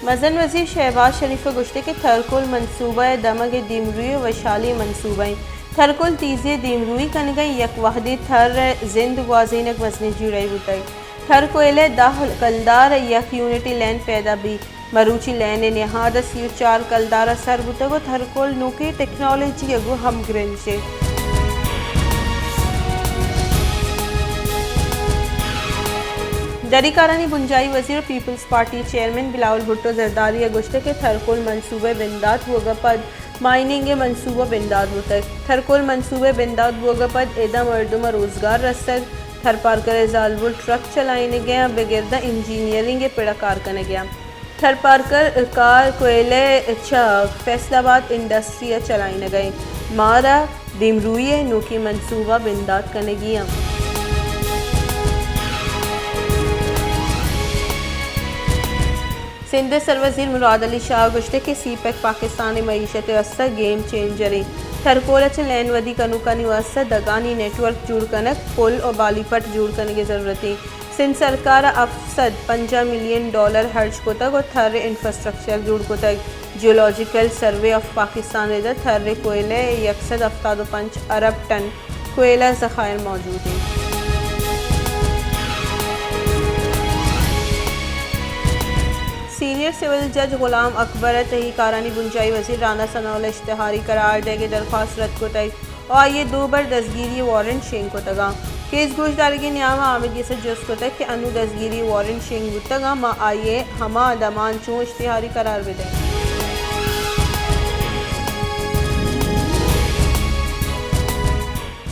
مزن وزیر شہباز شریف ء گوشتگ کہ تھرکول منصوبہ ء دمگ ء دیمروئی ء وشھالی منصوبہ انت۔ تھرکول تیزی ء دیمروئی کنگ ء یک وھدے تھر ء زند گوازینگ مزنیں جیڑہے بوتگ۔ تھر کوئلہ ء دہ کلدار ء یک یونٹے لین پیدا بیت۔ مروچی لین ء نہاد ء سی ء چار کلدار ء سر بوتگ ء تھرکول نوکیں ٹیکنالوجی ء گوں ہمگرنچ انت۔ دری کارانی بنجاہی وزیر ء پیپلز پارٹی چیئرمین بلاول بھٹو زرداری ء گوشتگ کہ تھرکول منصوبہ ء بندات بوگ ء پد مائننگ ء منصوبہ بندات بوتگ۔ تھرکول منصوبہ ء بندات بوگ ء پد ادا مردم ء روزگار رستگ۔ تھرپارکر ء زالبول ٹرک چلائینگ ء بگر داں انجینئرنگ ء پڑ ء کار کنگ ء انت۔ تھرپارکر کار کوئلہ ء چہ فیصل آباد انڈسٹری ء چلائینگ ء انت۔ مارا دیمروئی ء نوکیں منصوبہ بندات کنگی انت۔ سندھ ء سروزیر مراد علی شاہ ء گوشتگ کہ سی پیک پاکستان ء معیشت ء واستہ گیم چینجرے۔ تھرکول ء چہ لین ودی کنوکانی واستہ دگانی نیٹ ورک جوڑ کنگ، پل ء بالی پٹ جوڑ کنگ ء ضرورت انت۔ سندھ سرکار ء ہفت سد پنجاہ ملین ڈالر ہرچ کتگ ء تھر ء انفراسٹرکچر جوڑ کتگ۔ جیولوجیکل سروے آف پاکستان ء ردا تھر ء کوئلہ ء یک سد ہفتاد ء پنچ ارب ٹن کوئلہ ذخائر موجود انت۔ سینئر سول جج غلام اکبر ء تہی کارانی بنجاہی وزیر رانا ثناء اللہ اشتہاری قرار دئیگ ء درخواست رد کتگ۔ ء آئی ء دو بر دزگیری ء وارنٹ شنگ کتگ انت۔ کیس گوشدارگی نیام ء آمدی ء جست کتگ کہ انوں دزگیری ء وارنٹ شنگ بوتگ انت، ما آئی ء ہما دمان چوں اشتہاری قرار بدئیں۔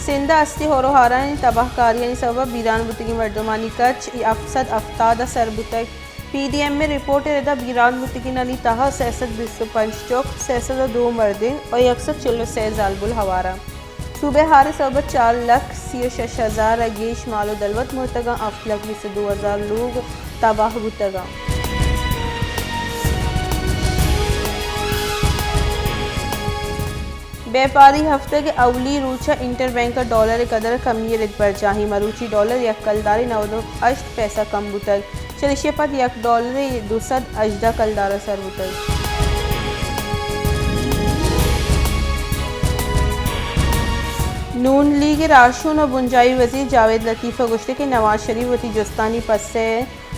سندھ ء ہستی ہور ء ہارانی تباہ کاریانی سبب ء بیران بوتگیں مردمانی کچ ہفت سد ہفتاد ء سر بوتگ۔ پی ڈی ایم ء رپورٹ ء ردا بیران بوتگینانی تہا سئے سد بیست ء پنچ چک، سئے سد ء دو مردین ء یک سد چل ء سئے زالبول ہوار انت۔ صوبہ ہار ء سبب ء چار لکھ سی ء شش ہزار ء گیش مال ء دلوت مرتگ انت، ہفت لکھ بیست ء دو ہزار لوگ تباہ بوتگ انت۔ بیپاری ہفتگ ء اولی روچ ء انٹر بینک ء ڈالر ء قدر ء کمی ء رد برجاہیں، مروچی ڈالر یک کلدارے نود ء ہشت پیسہ کم بوتگ، چریشی ء پد یک ڈالرے دو سد ہژدہ کلدار ء سر بوتگ۔ نون لیگ ء راہشون ء بنجاہی وزیر جاوید لطیف ء گوشتگ کہ نواز شریف وتی جستانی پسہ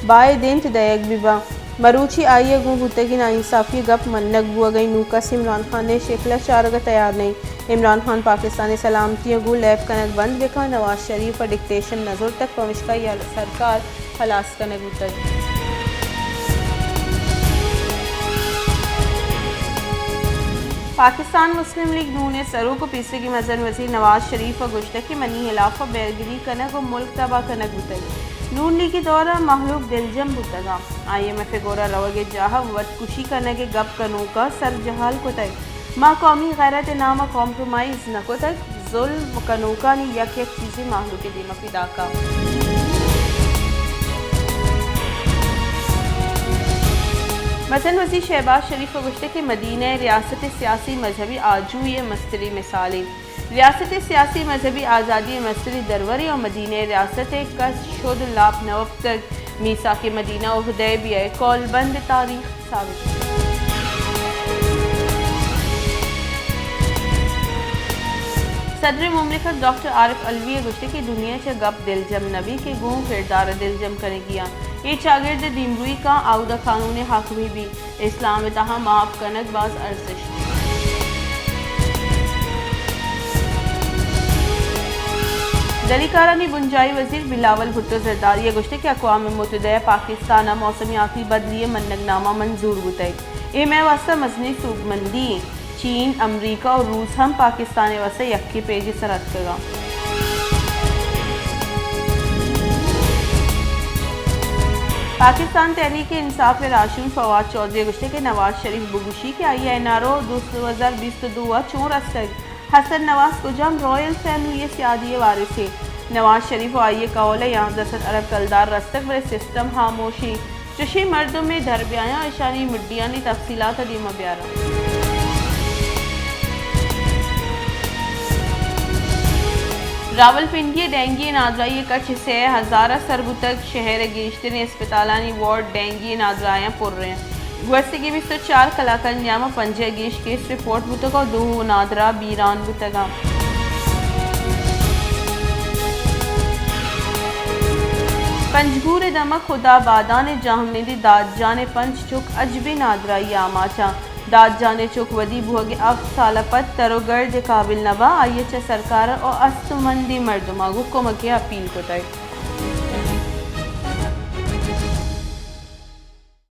بائد انت دئیگ بہ باں۔ مروچی آئی ء گوں بوتگیں ناانصافی ء گپ منگ بوگ ء انت، نوں کس عمران خان ء شکل ء چارگ ء تیار نہ انت۔ عمران خان پاکستان ء سلامتی ء گوں لیب کنگ بند بہ کن، نواز شریف ء ڈکٹیشن نہ زرتگ، پمشکا آئی ء سرکار ہلاس کنگ بوتگ۔ پاکستان مسلم لیگ نون ء سروک ء پیسریگیں مزن وزیر نواز شریف ء گوشتگ کہ منی ہلاف ء بیرگری کنگ ء ملک تباہ کنگ بوتگ۔ نون لیگ ء دور ء مہلوک دلجم بوتگ انت۔ آئی ایم ایف ء گورا روگ ء جاہ ء وت کشی کنگ ء گپ کنوکاں سرجہال کتگ۔ ما قومی غیرت ء نام ء کمپرومائز نہ کتگ۔ ظلم کنوکانی یک یک چیزے مہلوک ء دیم ء پیداک انت۔ مزن وزیر شہباز شریف ء گوشتگ کہ مدینہ ء ریاست ء سیاسی مذہبی آجوئی ء مستریں مثالے۔ ریاست ء سیاسی مذہبی آزادی ء مستریں درورے ء مدینہ ء ریاست ء کس شد لاپ نہ وپتگ۔ میثاق مدینہ عہدہ ء بیا ء قول بند تاریخ ثابت۔ صدر مملکت ڈاکٹر عارف علوی ء گوشتگ کہ دنیا چہ گپ دلجم نہ بیت کہ گوں کردار ء دلجم کنگی انت۔ اے چاگرد ء دیمروئی کاں آودا قانون ء حاکمی بیت۔ اسلام ء تہا معاف کنگ باز ارزشت۔ دری کارانی بنجاہی وزیر بلاول بھٹو زرداری ء گوشتگ کہ اقوام متحدہ ء پاکستان ء موسمیاتی بدلی ء منگ نامہ منظور بوتگ۔ اے مئے واستہ مزنیں سوبمندی انت۔ چین، امریکہ ء روس ہم پاکستان ء واستہ یکیں پیج ء سر اتکگ انت۔ پاکستان تحریک انصاف ء راہشون فواد چوہدری ء گوشتگ کہ نواز شریف بگوشی کہ آئی ء این آر او دو ہزار بیست ء دو ء چون رستگ؟ حسن نواز کجام رائل فیملی ء سیادی ء وارثے؟ نواز شریف ء آئی ء قول ء یازدہ سد ارب کلدار رستگ، بلے سسٹم ہاموشی۔ چشیں مردم ء در بیایاں، اشانی مڈیانی تفصیلات ء دیما بیاراں۔ راولپنڈی ء ڈینگی ء نادراہی ء کچ سئے ہزار ء سر بوتگ، شہر ء گیشتریں اسپتالانی وارڈ ڈینگی ء نادراہیاں پر انت۔ گوستگیں بیست ءُ چار کلاکانی نیام ءَ پنجاہ ءَ گیش کیس رپورٹ بوتگ ءُ دو نادراہ بیران بوتگ اَنت۔ پنجگور ءِ دمگ خدابادان ءِ جاہمنندی داد جان ءِ پنچ چک اجبیں نادراہی ءَ آماچ اَنت۔ داد جان ءِ چک ودی بوہگ ءِ ہفت سال ءَ پد تر ءُ گرد ءِ قابل نہ باں، آئی ءَ چہ سرکار ءُ استمندیں مردماں گوں کمک ءِ اپیل کتگ۔